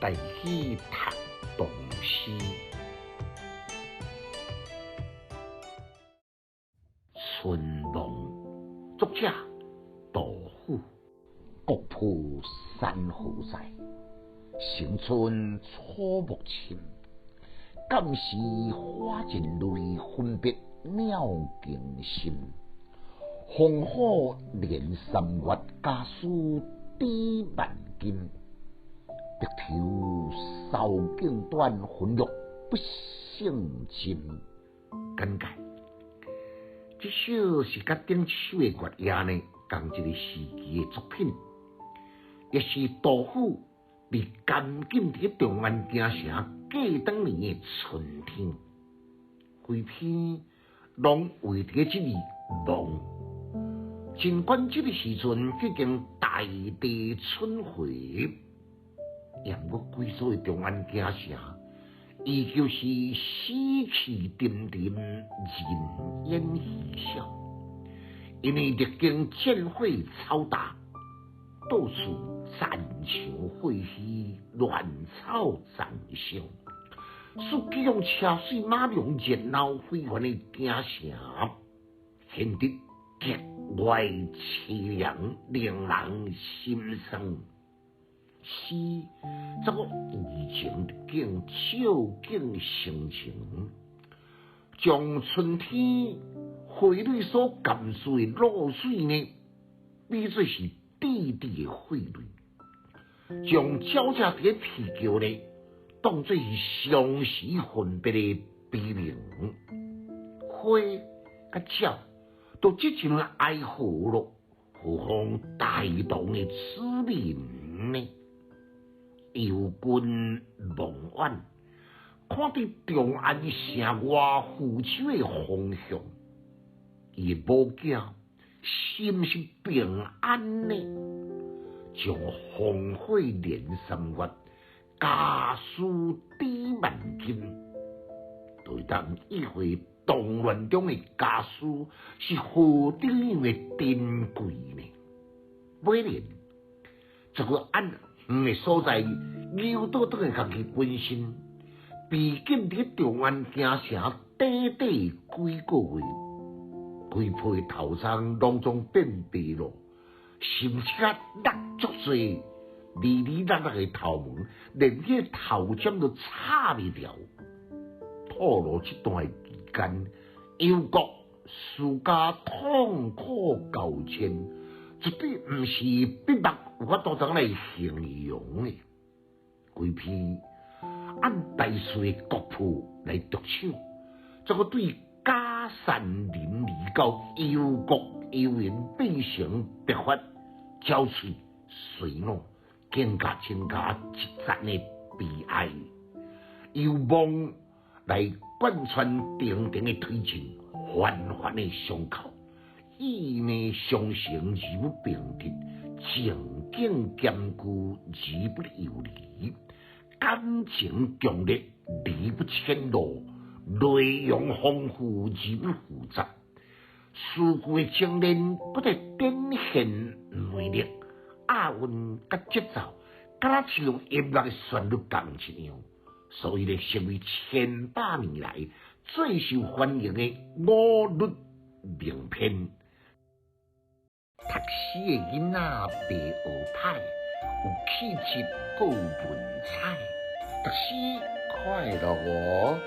台語讀唐詩。春夢，作者杜甫。國破山河在，城春草木深。敢是花溅淚，分別鳥驚心。烽火連三月，家書抵萬金。白頭搔更短，渾欲不勝砧。簡介：這首是佮中秋的月夜呢仝一个時期的作品，也是杜甫被監禁佇長安京城過當年的春天。規篇攏圍佇這字夢。儘管這个時陣已經大地春回，毋過規座的長安京城依舊是死氣沉沉，人煙稀少。因為歷經戰火嘈雜，到處殘牆廢墟，亂草叢生，使這種車水馬龍、熱鬧非凡的京城，顯得格外淒涼，令人心酸。詩這個移情境，觸景生情，將春天花蕊所含蓄的露水呢，比做是滴滴的血淚，將鳥隻佇咧啼叫呢，當做是相思分別的悲鳴。花佮鳥都這陣哀號囉，何況大唐的子民呢？憂君望遠，看佇長安城外負手的方向，伊的某囝是毋是平安呢？將烽火連三月，家書抵萬金，對當意會動亂中的家書是何等樣的珍貴呢？尾聯，這個按遠的所在，扭倒轉來共伊關心，被禁佇長安京城短短幾個月，規批頭鬃攏總變白囉，甚至較落足濟，離離落落的頭毛，連彼個頭針都插袂牢。透露這段期間，憂國思家痛苦交煎，絕對毋是筆墨有法度通來形容的。規篇按大隋的國破來著手，這個對家散人離到憂國憂民變成白髮憔悴衰老，更加增加一層的悲哀。由夢來貫穿重重的推進，環環的相扣，意味相承而不並立，情景兼具而不游離，感情強烈而不淺露，內容豐富而不複雜，詩句的精煉閣在展現魅力，押韻佮節奏，敢若像音樂的旋律仝一樣，所以咧成為千百年來最受歡迎的五律名篇。讀詩的囡仔袂學歹，有氣質閣有文采，讀詩快樂哦。